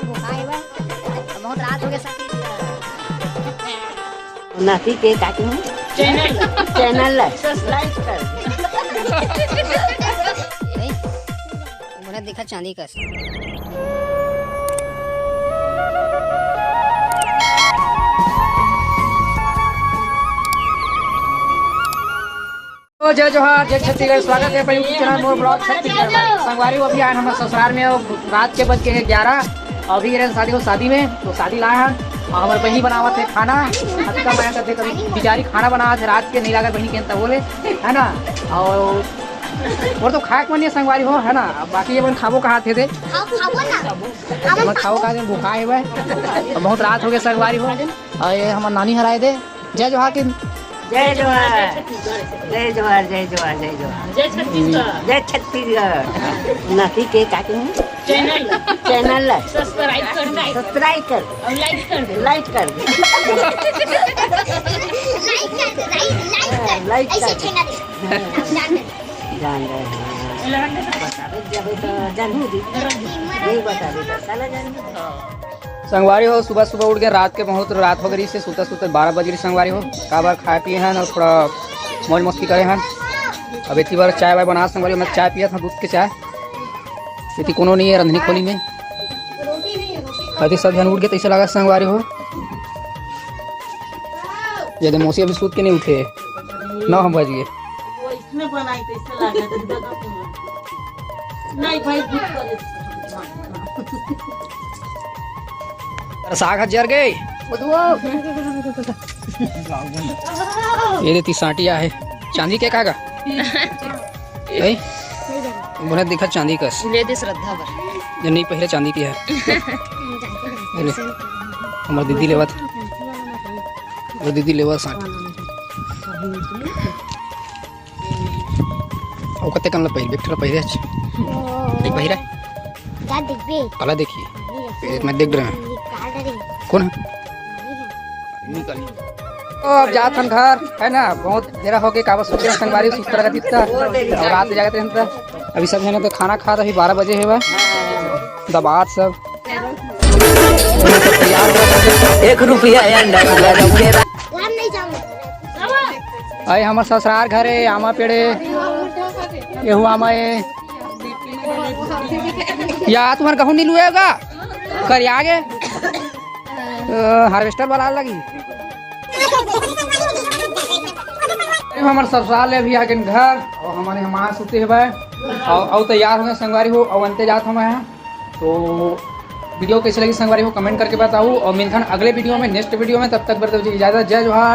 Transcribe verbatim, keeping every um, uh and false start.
बहुत रात हो गया सर। नाती के काटू चैनल, चैनल ला सब्सक्राइब कर। नहीं, मोला दिखा चांदी कस। तो जय जोहार, जय छत्तीसगढ़, स्वागत है अपने YouTube चैनल मोर ब्लॉग छत्तीसगढ़ में। संगवारी हो, अभी आए हमर ससुराल में, और रात के बज के है ग्यारह, अभी ये शादी हो, शादी में तो शादी लाए हैं, और हमारे बहनी बनावत है खाना। अभी कम आया करते कभी बेचारी खाना बनावत है रात के, नहीं लागत बहनी के अंत बोले, है ना। और और तो खाए के मन नहीं संगवारी हो, है ना। अब बाकी ये मन खाबो कहा थे दे, खाओ, खाओ ना। मन खाबो कहा थे, भूखा है भाई। तो बहुत रात हो गया संगवारी हो, और ये हमारे नानी हराए दे। जय जोहार की। जय जोहार। जय जोहार, जय जोहार, जय जोहार। जय छत्तीसगढ़। जय छत्तीसगढ़। नाती के काटू चैनल, चैनल ला सब्सक्राइब कर। सब्सक्राइब कर। और लाइक कर दे। लाइक कर दे। लाइक कर दे, लाइक, लाइक कर। लाइक कर ऐसे दे। छेना दे। हाँ। जान दे। जान दे। बता दे, जब तो जानू दी। नहीं बता दे, तो साला जानू। संगवारी हो, सुबह सुबह उठ गए, रात के बहुत रात हो गई से सुता सुता बारह बज गई संगवारी हो। काबर खाए पिए हैं और थोड़ा मौज मस्ती करे हैं। अब इतनी बार चाय वाय बना संगवारी हो, मैं चाय पिया था, दूध के चाय। इतनी कोनो नहीं है रंधनी खोली में। अभी सब जन उठ गए, तैसे लगा संगवारी हो। ये दे मौसी अभी सूत के नहीं उठे, नौ हम बज गए। वो इसने बनाई, तैसे लगा था, नहीं भाई, दूध का दे। अरे साग ह जर गए। ये देती सांटिया है, चांदी के का गा? ए? बोला दिखा चांदी कस। ले दे श्रद्धा बर। ये नहीं पहले चांदी की है। ये ले। हमार दीदी लेवत। वो दीदी लेवत सांटी। वो कते कन ला पहिर, एक ठो ला पहिरे छ। एक पहिरा। जा देखबे। पहला देखिए। ये मैं देख रहा हूँ। ये card है। कौन है? ये है। तो अब जात हन घर, है ना, बहुत देर हो गए, काबर सोचे संगवारी सुस्त लगा दिता। और रात जागत रहता। अभी सब है ना तो खाना खात, अभी बारह बजे है बा। दबात सब। एक रुपया अंडा। आए हमर ससुरार घर है, आमा पेड़ है, ये हुआ आमा है। या तुम्हार गहूं नहीं लुएगा, कर आगे। अ, harvester वाला लगी। हमर ससुराल ले अभी आगे घर, और हमारे हम आ सुते हैं भाई, और, और तैयार हो गए संगवारी हो, और अंते जात हम हैं। तो video कैसे लगी संगवारी हो, comment करके बताओ, और मिलथन अगले video में, next video में। तब तक बर दो जी इजाजत, जय जोहार।